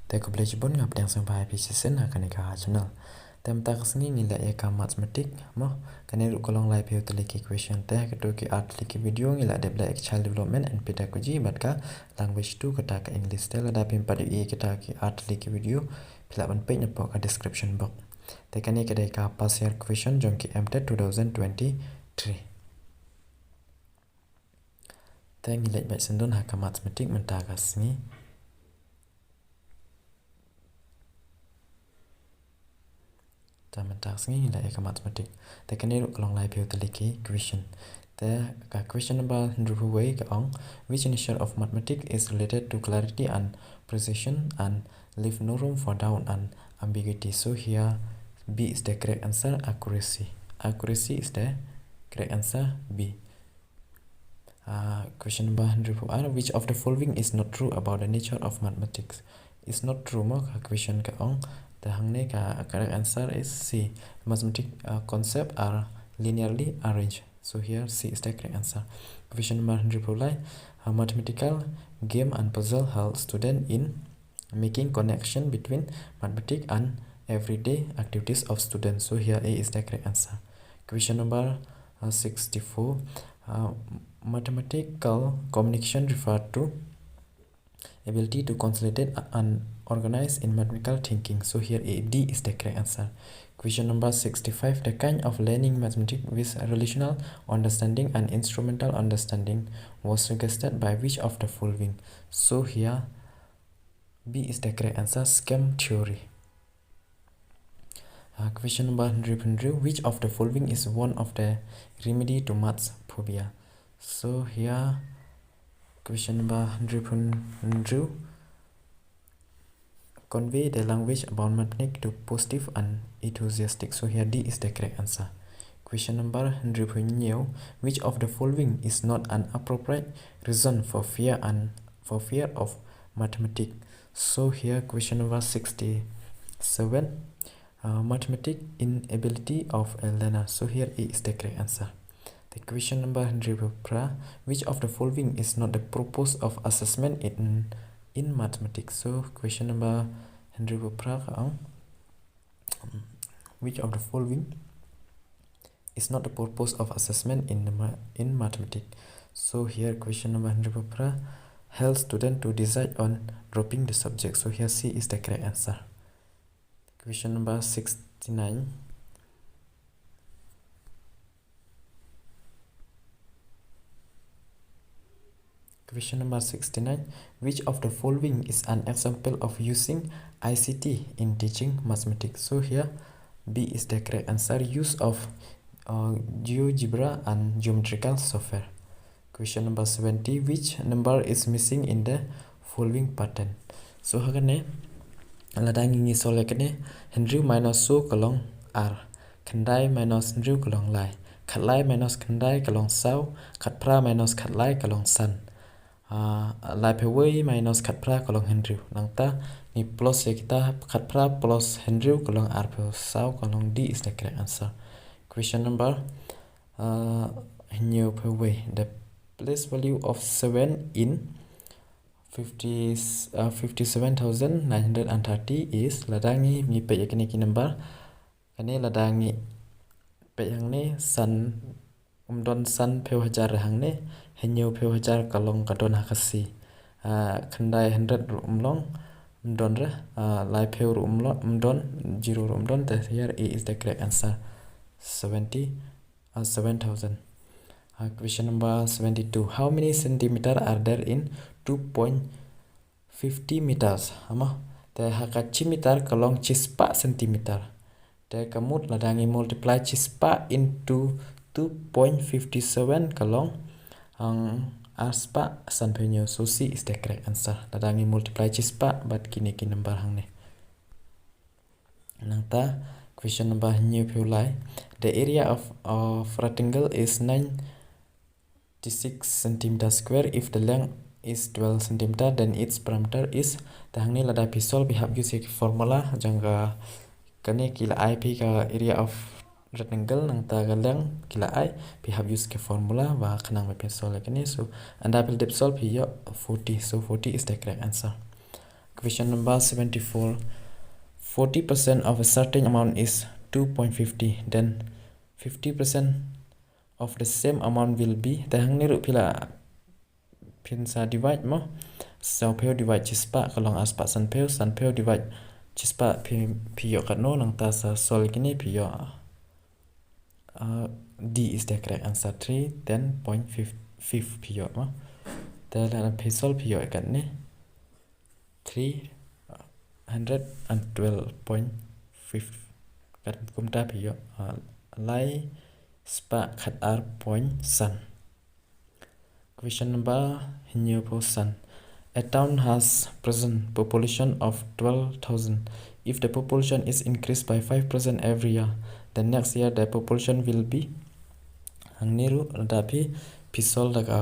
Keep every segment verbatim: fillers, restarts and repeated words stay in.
Te khublei shibun, nga pdiang sngewbha ïa phi shisien ha kane ka channel. Te mynta ka sngi ngi leh ïa ka mathematics mo, kane ruh ka long laiphew tylli ki question. Te ha kato ki ar tylli ki video ngi la dep leh ïa ka child development and pedagogy bad ka language two kata ka English. Te lada phim pat ïohi ïa kita ki ar tylli ki video phi lah ban peit napoh ka description box. Te kane ka dei ka past year question jong ki M TET two thousand twenty-three. Te ngi leit beit sngewdon ha ka mathematics mynta ka sngi. Te mynta ka sngi ngi leh ïa ka mathematics. Te kane ruh ka long laiphew tylli ki question. Te ka question number hynriewphew wei ka ong, which nature of mathematics is related to clarity and precision and leave no room for doubt and ambiguity? So here B is the correct answer, accuracy. Accuracy is the correct answer, B. Uh, question number hynriewphew ar, which of the following is not true about the nature of mathematics? Is not true mo, ka question ka ong. Te hangne ka correct answer is C. Mathematics, uh, concept are linearly arranged. So here C is the correct answer. Question number hynriewphew lai, a mathematical game and puzzle help student in making connection between mathematics and everyday activities of students. So here A is the correct answer. Question number, uh, sixty-four. Uh, mathematical communication refer to ability to consolidate and organize in mathematical thinking. So here A, D is the correct answer. Question number sixty-five. The kind of learning mathematics with relational understanding and instrumental understanding was suggested by which of the following? So here B is the correct answer, scheme theory. Uh, question number hynriewphew hynriew, which of the following is one of the remedy to maths phobia? So here, question number hynriewphew hynriew, convey the language about mathematics to positive and enthusiastic. So here D is the correct answer. Question number hynriewphew hynñiew, which of the following is not an appropriate reason for fear and for fear of mathematics? So here question number sixty-seven, uh, mathematics inability of a learner. So here A is the correct answer. The question number hynriewphew phra, which of the following is not the purpose of assessment in, in mathematics? So question number hynriewphew phra ka ong, which of the following is not the purpose of assessment in the ma-, in mathematics? So here question number hynriewphew phra, help student to decide on dropping the subject. So here C is the correct answer. Question number sixty-nine. Question number sixty-nine. Which of the following is an example of using I C T in teaching mathematics? So here, B is the correct answer, use of, uh, GeoGebra and geometrical software. Question number seventy. Which number is missing in the following pattern? So ha kane, lada ngi ngi solve ïa kane, hynriew minus saw ka long ar, khyndai minus hynriew ka long lai, khatlai minus khyndai ka long saw, khatphra minus khatlai ka long san. Ah, laiphew wei minus khatphra ka long hynriew. Nangta ngi plus ïa kita, khatphra plus hynriew ka long arphew saw, ka long D is the correct answer. Question number, ah, hynñiewphew wei. The place value of seven in fifty, ah, fifty-seven thousand nine hundred and thirty is, lada ngi, ngi peit ïa kine ki number. Kane lada ngi peit hangne, san, ym don sanphew hajar hangne, hynñiewphew hajar ka long ka don ha ka C. Ah, khyndai hundred ruh ym long, ym don re, ah, laiphew ruh ym long, ym don, zero ruh ym don, te here A is the correct answer. Seventy, ah, seven thousand. Ah, question number seventy-two. How many centimeter are there in two point fifty meters? Hamo, te ha ka shi meter ka long shispah centimeter. Te ka mut lada ngi multiply shispah into two point fifty seven ka long, ang, arspah sanphew hynñiew. So C is the correct answer. Lada ngi multiply shispah bad kine ki number hangne. Nangta, question number hynñiewphew lai. The area of, of rectangle is ninety-six centimeter square. If the length is twelve centimeter, then its perimeter is. Te hangne lada phi solve phi hap use ïa ki formula jong ka, kane ki la ai phi ka area of rectangle, nangta ka length ki la ai, phi hap use ki formula ba khnang ba phin solve ïa kane. So ynda phi la dep solve phi ïoh forty. So forty is the correct answer. Question number seventy-four. Forty percent of a certain amount is two point fifty. Then fifty percent of the same amount will be. Te hangne ruh phi la, phin sa divide mo. Saw phew divide chispah ka long arspah san phew, san phew divide chispah phi, phi ïoh katno, nangta sa solve kine phi ïoh. Uh, D is the correct answer, three ten point five five phi ïoh mo. Te lada phi solve phi ïoh katne, three hundred and twelve point five. Kat kumta phi ïoh, uh, lai spah khat ar point san. Question number hynñiew phew san. A town has present population of twelve thousand. If the population is increased by five percent every year, the next year the population will be. Hangne ruh lada phi, phi solve da ka,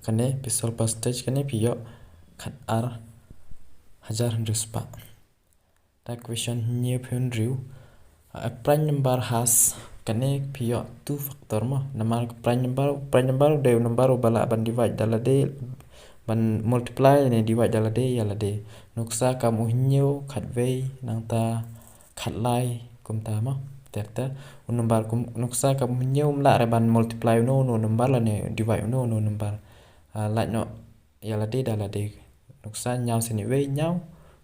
kane, phi solve percentage kane phi ïoh khat ar hajar hynriew spah. Da question hynñiew phew hynriew. A prime number has, kane phi ïoh two factor mo. Namar ka prime number, prime number u dei u number uba lah ban divide da lade, ban multiply ne divide da lade ïa lade. Nuksa kam u hynñiew, khatwei, nangta khatlai, kumta mo. Ter ter. U number kum, nuksa kam u hynñiew um lah re ban multiply uno uno number lane divide uno uno number. Ah, lait noh ïa lade da lade. Nuksa hynñiew sien wei hynñiew,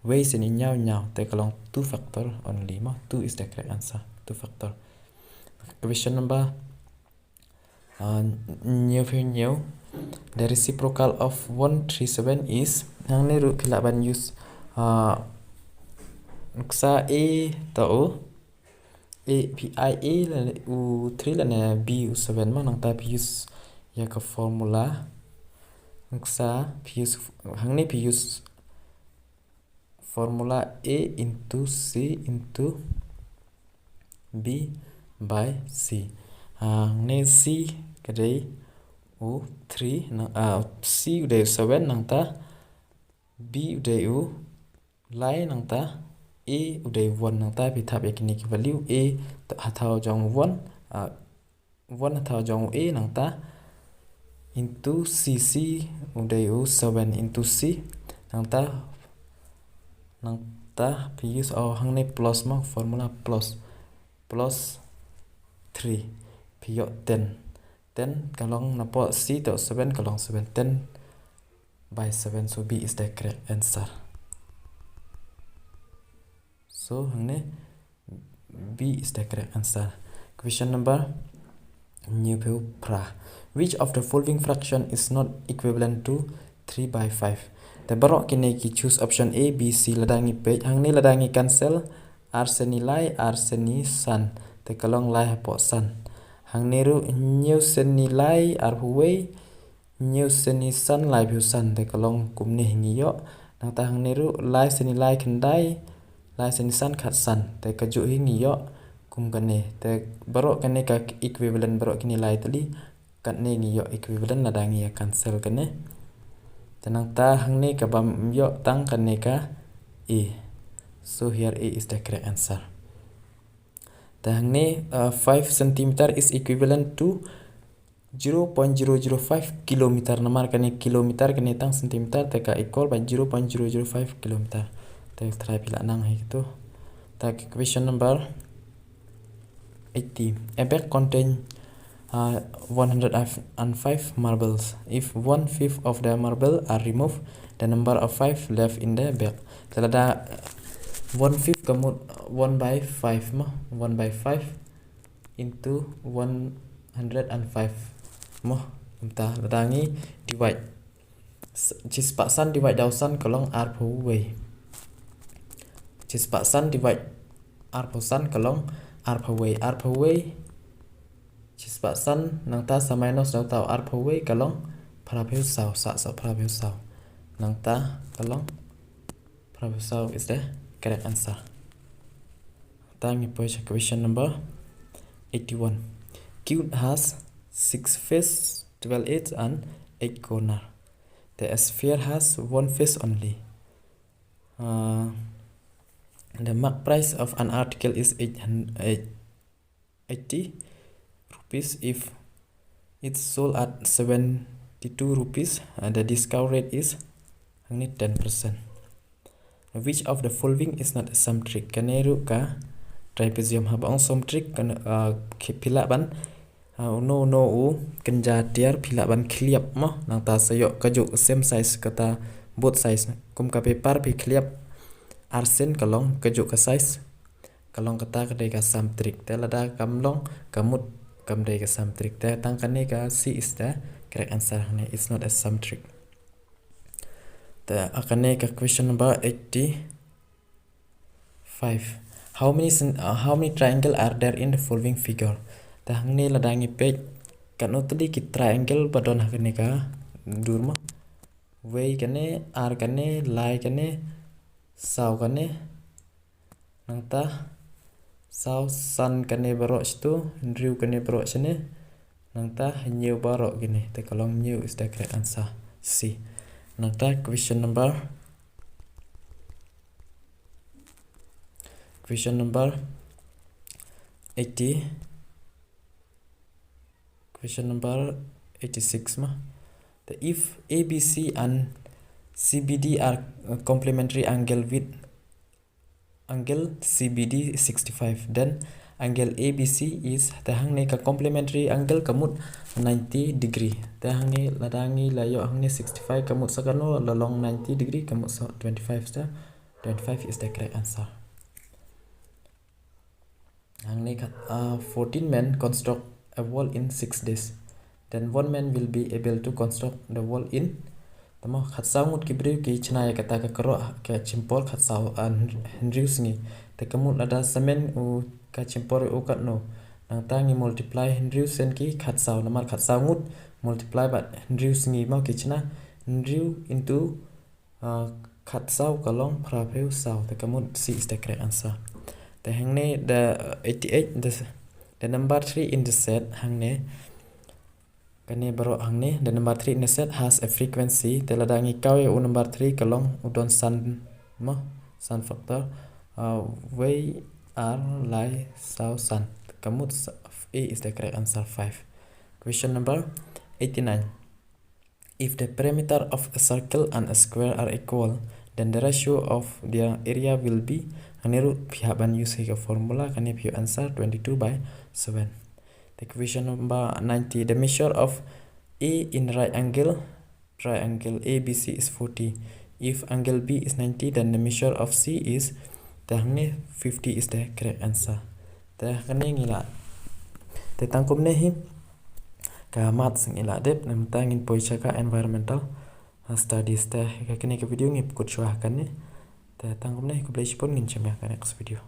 wei sien hynñiew hynñiew. Te ka long two factor only mo. Two is the correct answer. Two factor. Question number, uh, hynñiew phew hynñiew. The reciprocal of one three seven is, hangne ruh phi lah ban use, uh, nuksa A to u A, phi ai A lane u three lane B u seven mo, nangta phi use ïa ka formula. Nuksa phi use, hangne phi use formula A into C into B by C. Hangne C ka dei u three, nang, ah, C u dei u seven, nangta B u dei u lai, nangta A u dei u one, nangta phi thap ïa kine ki value. A ha thaw jong u one, ah, one ha thaw jong u A, nangta into C, C u dei u seven into C, nangta, nangta phi use, oh, hangne plus mo, formula plus, plus three, phi ïoh ten. Ten ka long napoh C to seven ka long seven, ten by seven, so B is the correct answer. So hangne B is the correct answer. Question number hynñiew phew phra. Which of the following fraction is not equivalent to three by five? Te baroh kine ki, choose option A, B, C. Lada ngi peit hangne, lada ngi cancel, ar seni lai, ar seni san, te ka long lai hapoh san. Hangne ruh hynñiew seni lai arphew wei, hynñiew seni san laiphew san, te ka long kumne hi ngi ïoh. Nangta hangne ruh lai seni lai khyndai, lai seni san khatsan, te kajuh hi ngi ïoh kum kane. Te baroh kane ka equivalent, baroh kine lai tylli, katne ngi ïoh equivalent lada ngi ïa cancel kane. Te nangta hangne kabym ïoh tang kane ka A. So here A is the correct answer. Te hangne, uh, five centimeter is equivalent to zero point zero zero five kilometer. Namar kane kilometer, kane tang centimeter, te ka equal bad zero point zero zero five kilometer. Te try phi lah nang hi tu. Te question number eighty. A bag contain, uh, one hundred and five marbles. If one fifth of the marble are removed, the number of five left in the bag. Te lada one fifth ka mut one by five mo, one by five into one hundred and five mo. Kumta lada ngi divide, chispah san divide da u san ka long arphew wei. Chispah san divide arphew san ka long arphew wei, arphew wei. Chispah san nangta sa minus da uta u arphew wei ka long phraphew saw, sa, sa phraphew saw. Nangta ka long phraphew saw is the correct answer. Te ngi poi sha question number eighty-one. Cube has six face, twelve edge and eight corner. The sphere has one face only. Uh, the mark price of an article is eight hundred, eighty rupees. If it's sold at seventy-two rupees, uh, the discount rate is only ten percent. Which of the following is not a symmetric? Kane ruh ka trapezium. Haba ong symmetric, kane, uh, ki-, phi lah ban, uh, uno uno u kynja tiar phi lah ban khliap mo, nangta sa ïoh kajuh same size kata both sides. Kum ka paper phi khliap arsien ka long kajuh ka size. Ka long kata ka dei ka symmetric. Te lada kam long, ka mut kam dei ka symmetric. Te tang kane ka C is the correct answer. Kane it's not a symmetric. Te, ah, kane ka question number eighty-five. How many sen-, uh, how many triangle are there in the following figure? Te hangne lada ngi peit katno tylli ki triangle ba don ha kane ka dur mo. Wei kane, ar kane, lai kane, saw kane, nangta saw, san kane baroh shatu, hynriew kane baroh shane, nangta hynñiew baroh kine. Te ka long hynñiew is the correct answer, C. Nangta question number, question number eighty, question number eighty-six mo. The, if A B C and C B D are, uh, complementary angle with angle C B D sixty-five, then angle A B C is, te hangne ka complementary angle ka mut ninety degree. Te hangne lada ngi la ïoh hangne sixty-five, ka mut sa kano, la long ninety degree, ka mut sa twenty-five sa, twenty-five is the correct answer. Hangne ka, uh, fourteen men construct a wall in six days. Then one man will be able to construct the wall in, te mo, khatsaw ngut ki briew ki chna ïa kata ka kyrroh ka chimpor khatsaw, ah, hynriew sngi. Te ka mut lada samen u ka chimpor u katno. Nangta ngi multiply hynriew sien ki khatsaw, namar khatsaw ngut multiply bad hynriew sngi mo ki chna, hynriew into, ah, khatsaw ka long phraphew saw. Te ka mut C is the correct answer. Te hangne the, uh, eighty-eight, the, the number three in the set hangne. Kane baroh hangne, the number three in the set has a frequency. Te lada ngi kaw ïa u number three ka long u don san mo, san factor. Uh, wei, ar, lai, saw, san. Ka mut sa-, A is the correct answer, five. Question number eighty-nine. If the perimeter of a circle and a square are equal, then the ratio of their area will be, hangne ruh phi hap ban use ïa ka formula, kane phi answer twenty-two by seven. The question number ninety, the measure of A in right angle triangle A B C is forty. If angle B is ninety, then the measure of C is, te hangne fifty is the correct answer. Te kane ngi la, te tang kumne hi ka maths ngi la dep, namar ngin poi sha ka environmental, uh, studies. Te ka kane ka video ngi pynkut shuwa kane. Te tang kumne, khublei shibun, ngin ïa shim ïa ka next video.